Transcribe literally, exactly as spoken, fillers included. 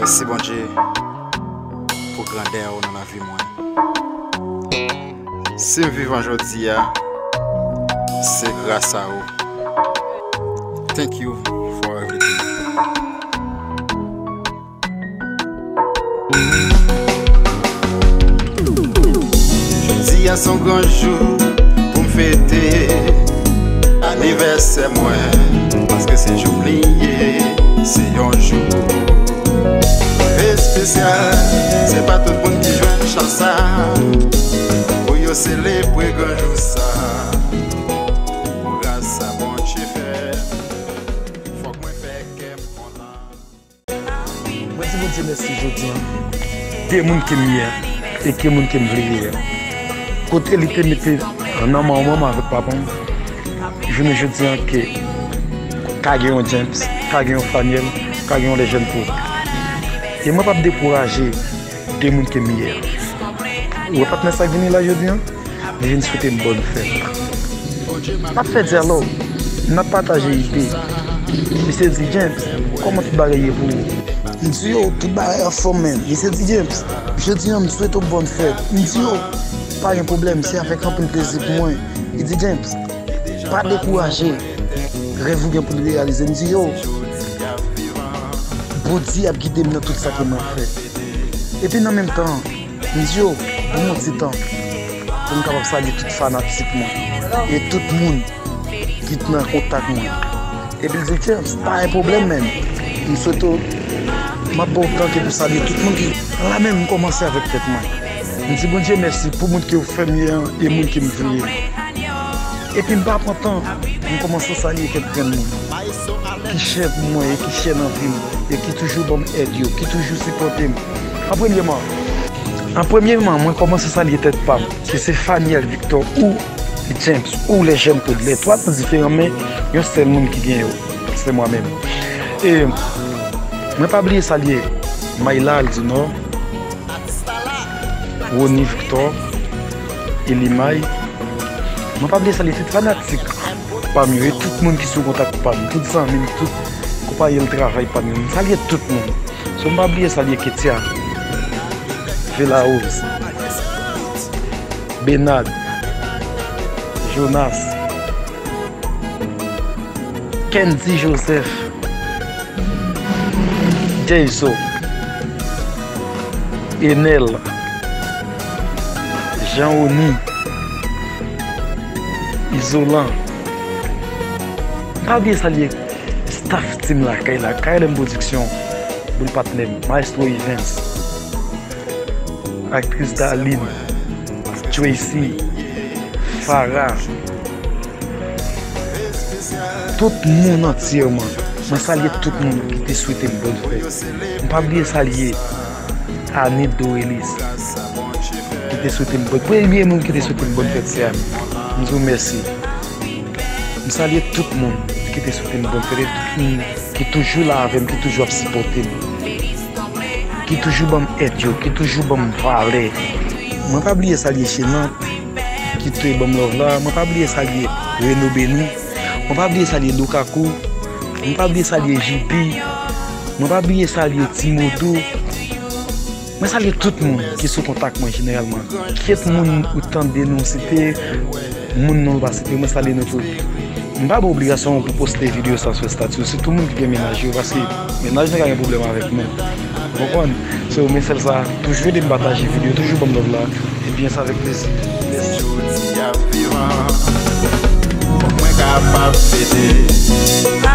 Mèsi Bondye pou grandè w nan lavi mwen. Si m vivan jodi a, se gras a ou. Thank you for everything. Jodi a se yon gran jou pou m fete anivèsè mwen, paske se jou m li ye, se yon jou espesyal. Se pa tout moun ki jwenn chans sa pou yo selebre gran jou sa. Gras a Bondye fè, fòk mwen fè kè m kontan. Mwen di Bondye mèsi jodi a. De moun ke m ye a e ke moun ke m vle ye a. Kote li te mete nan manman m avèk papa m, jounen jodi a ke ka gen yon James, ka gen yon Faniel, ka gen yon Lejèn Poud. E mwen p ap dekouraje de moun ke m ye a. Ou wè patnè sa k vini la jodi a? Li vin swete m bòn fèt. N ap fè dyalòg, n ap pataje ide. Misye di, "James, kòman tout bagay ye pou ou?" M di, "Yo, tout bagay anfòm, men." Misye di, "James, jodi a m swete w bòn fèt." M di, "Yo, pa gen pwoblèm, se avèk anpil plezi pou mwen." Li di, "James, pa dekouraje, rèv ou gen pou l reyalize." M di, "Yo, Bondye ap gide m nan tout sa ke mwen ap fè." Epi nan menm tan, m di yo, "Ban m yon ti tan pou m kapab salye tout fanatik mwen e tout moun ki t nan kontak mwen." Epi l di, "James, pa gen pwoblèm, men m swete w, m ap ba w tan ke pou salye tout moun ki la." Menm m kòmanse avèk tèt mwen. M di, "Bondye, mèsi pou moun ke w fè m ye a e moun ke m vle ye." Epi m pa pran tan, m kòmanse salye kèk grenn moun ki chè pou mwen e ki chè nan vi m e ki toujou ban m èd yo, ki toujou sipòte m. An premyeman, an premyeman, mwen kòmanse salye tèt pa m, ki se Faniel Victor ou James ou Lejèn Poud. Lè twa nou diferan, men yon sèl moun ki gen yo, se mwen menm. E mwen pa bliye salye Mayla Aldinor, Rony Victor, Elimay. Mwen pa bliye salye tout fanatik pa m yo, e tout moun ki sou kontak pa m, tout zanmi m, tout konpayi travay pa m yo. Mwen salye tout moun. So, mwen pa bliye salye Ketia, Vela Rose, Benard, Jonas, Kendy Joseph, Jayzo, Enel, Jean Rony, Izolan. Pa bliye salye staff team Lakay la, K L M Production, boul patnè m, Maestro Evans, aktris Darline, Tracy, Farah, tout moun antyèman. Mwen salye tout moun ki te swete m bòn fèt. M pa bliye salye Anit Dorelis, ki te swete m bòn. Premye moun ki te swete m bòn fèt, se Anit. M di w mèsi. M salye tout moun ki te swete m bòn fèt e tout moun ki toujou la avè m, ki toujou ap sipòte m, ki toujou ban m èd yo, ki toujou ban m valè. Mwen pa bliye salye Chenant, ki te ban m love la. Mwen pa bliye salye Reno Beni. Mwen pa bliye salye Lukaku. Mwen pa bliye salye J P. Mwen pa bliye salye Ti Modou. Mwen salye tout moun ki sou kontak mwen jeneralman. Kèk moun ou tande nou site, moun nou pa site, mwen salye nou tout. M pa gen obligasyon pou poste videyo sa sou estati, sitou moun ki gen mennaj yo, paske mennaj nou ka gen pwoblèm avèk nou. Ou konprann? So, men sèl sa, toujou ede m pataje videyo, toujou ban m love la. Ebyen, se avèk plezi. Mèsi. Jodi a vivan, fòk mwen kapab fete.